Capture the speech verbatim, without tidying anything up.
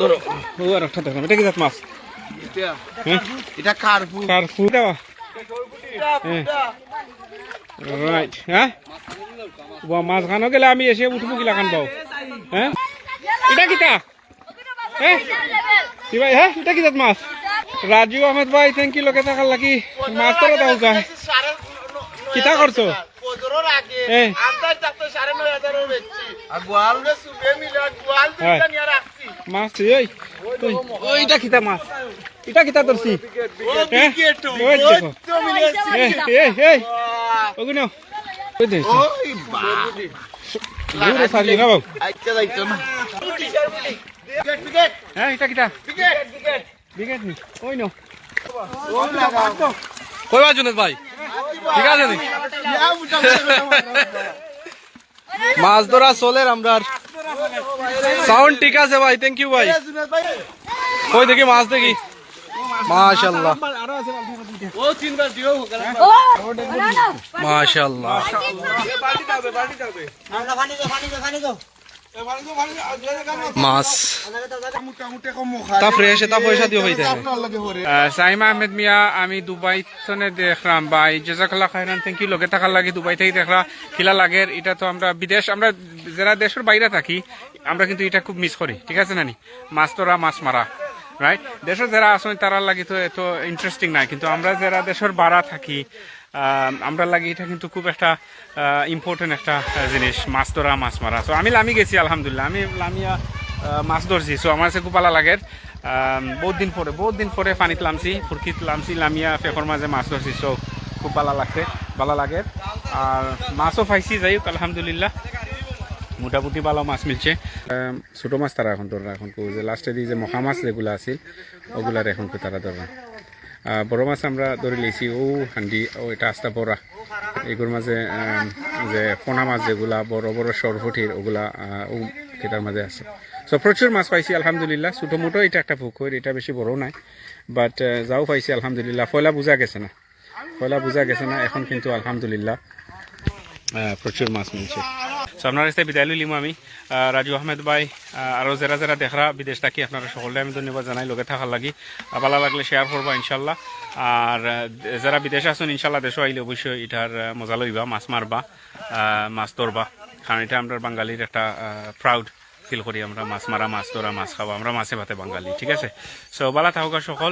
ধরো। ও আর একটা দেখলাম, এটা কি জাত মাছ? এটা, হ্যাঁ? এটা কার্পু। কার্পু। এটা? হ্যাঁ। রাইট, হ্যাঁ? ওয়া, মাছ খানো গেলে আমি এসে উঠবো কি লাগান পাও? হ্যাঁ? এটা কিতা? হ্যাঁ? কি ভাই, হ্যাঁ? এটা কি জাত মাছ? রাজু আহমেদ ভাই, থ্যাংক ইউ লগে থাকার লাগি। মাছ ধরা দাও গা। কিতা করছো? ফজরর আগে হ্যাঁ। আন্দাজ থাকতো সাড়ে নয় হাজারও বেচছি। আর গোয়াল রে সুবে মিলে আর গোয়াল দুইটা হ্যাঁ। নিয়ে রাখছি। মাছ, এই, ওই, ওইটা কিতা মাছ? এটা কিতা ধরছি? ও হ্যাঁ? বিকেট, ওই ওই দেখো। তো মিলে আসছে। এই, এই, এই। বাহ। ওগুলো। ওই দেখো। ওই বাহ। দূরে সারি না বাবু। আচ্ছা, যাইতো না। বিকেট, বিকেট। হ্যাঁ, এটা কিতা? বিকেট, বিকেট। বিকেট নি? ওই নো। ও লাগা। কই বা জুনেদ ভাই? ঠিক আছে নি? মাছ ধরা চলের আমরার। সাউন্ড ঠিক আছে ভাই, থ্যাংক ইউ ভাই। কই দেখি মাছ দেখি। মাশাআল্লাহ। মাশাআল্লাহ। মাছ। তা ফ্রেশ, এটা পয়সা দিও ভাই তাহলে। আহ, সাইমা আহমেদ মিয়া, আমি দুবাই তনে দেখলাম ভাই, জাজাকাল্লাহ খাইরান, থ্যাংক ইউ। লগে থাকার লাগি দুবাই থাকি দেখরা, কিলা লাগের। এটা তো আমরা বিদেশ, আমরা যারা দেশর বাইরে থাকি, আমরা কিন্তু এটা খুব মিস করি, ঠিক আছে নানি? মাছ ধরা, মাছ মারা, রাইট? দেশো যারা আছইন তারার লাগি তো এত ইন্টারেস্টিং নাই, কিন্তু আমরা যারা দেশর বারা থাকি, আহ, আমরার লাগি এটা কিন্তু খুব একটা, আহ, ইম্পর্টেন্ট একটা, আহ, জিনিস, মাছ ধরা, মাছ মারা। So আমি লামি গেছি, আলহামদুলিল্লাহ, আমি লামিয়া, আহ, মাছ ধরছি। So আমার কাছে খুব ভালা লাগের। আহ, বহুত দিন পরে, বহুত দিন পরে পানিত লামছি, ফুরকিত লামছি, লামিয়া ফেকর মাঝে মাছ ধরছি। So খুব ভালা লাগছে, ভালা লাগের। আর মাছও পাইছি, যাই হোক, আলহামদুলিল্লাহ, মোটামুটি ভালা মাছ মিলছে। আহ, ছোট মাছ তারা এখন ধররা, এখন কো যে লাস্টে দিয়ে যে মখা মাছ যেগুলা আছিল, ওগুলার এখন কো তারা ধররা। আহ, বড় মাছ আমরা ধরি লইছি, ও হান্ডি, ও এটা আস্তা বড়া। এগুর মাঝে, আম, যে পোনা মাছ যেগুলা বড় বড় সরপুটির, ওগুলা, আহ, ও খেতার মাঝে আছে। So প্রচুর মাছ পাইছি আলহামদুলিল্লাহ। ছোট মোটো এটা একটা পুকুর, এটা বেশি বড় নাই, বাট যাও পাইছি আলহামদুলিল্লাহ। পয়লা বুঝা গেছে না, পয়লা বুঝা গেছে না, এখন কিন্তু আলহামদুলিল্লাহ, আহ, প্রচুর মাছ মিলছে। So আপনার কাছে বিদায় লইলিমু আমি। আহ, রাজু আহমেদ ভাই, আহ, আরো যারা যারা দেখরা বিদেশ থাকি, আপনারা সকলরে আমি ধন্যবাদ জানাই লগে থাকার লাগি। আহ, ভালা লাগলে শেয়ার করবা ইনশাল্লাহ। আর, আহ, যারা বিদেশে আছইন ইনশাল্লাহ দেশো আইলে অবশ্যই এটার, আহ, মজা লইবা, মাছ মারবা, আহ, মাছ ধরবা, কারণ এটা আমরার বাঙালির একটা, আহ, প্রাউড ফিল করি আমরা, মাছ মারা, মাছ ধরা, মাছ খাওয়া, আমরা মাছে ভাতে বাঙালি, ঠিক আছে? So ভালা থাকউক্কা সকল।